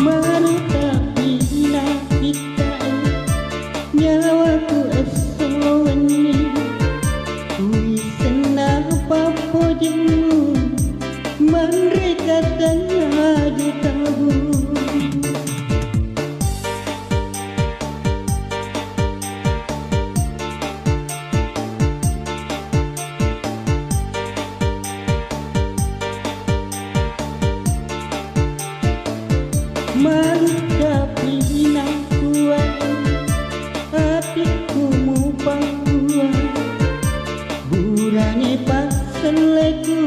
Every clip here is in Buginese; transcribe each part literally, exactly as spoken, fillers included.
Marutapi napittae nyawaku esso wenni, kuisenna pappojemmu manre katengngaju tabu. Maluccapi nakkuae atikku mupakkua, burangi passelleku,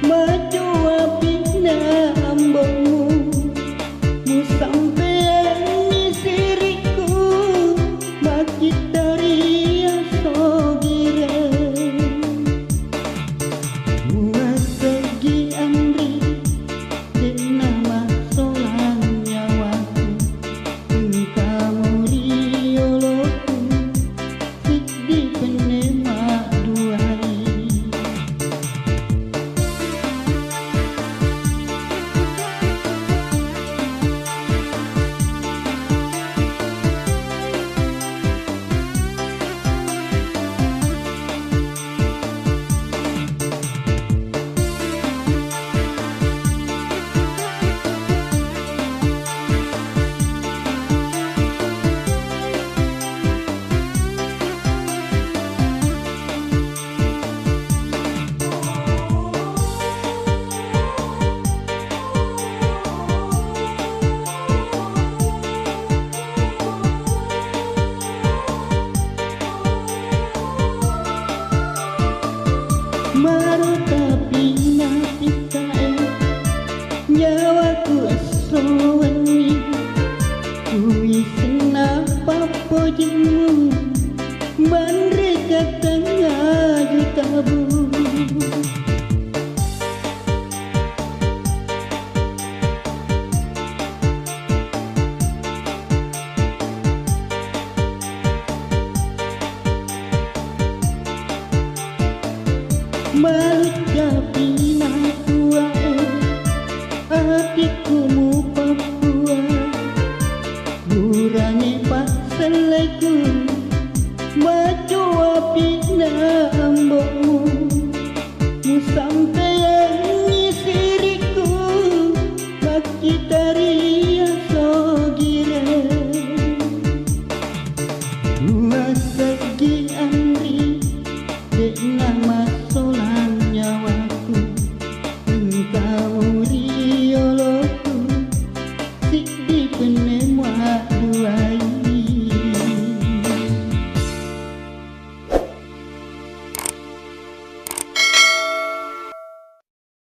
macoapi na ambo'mu, musampeanni sirikku makkittaria sogireng. Muasseggi anri, de'na massolang nyawaku, engkamu ri yoloku, siddi penne madduai. Marutapi napittae nyawaku esso wenni, kuisenna pappojemmu manre katengngaju tabu. Maluccapi nakkuae atikku mupakkua, burangi passelleku, macoapi na ambo'mu, musampeanni sirikku makkitaria sogireng. Muasseggi anri, de'na massolang nyawaku, engkamu ri yoloku, siddi penne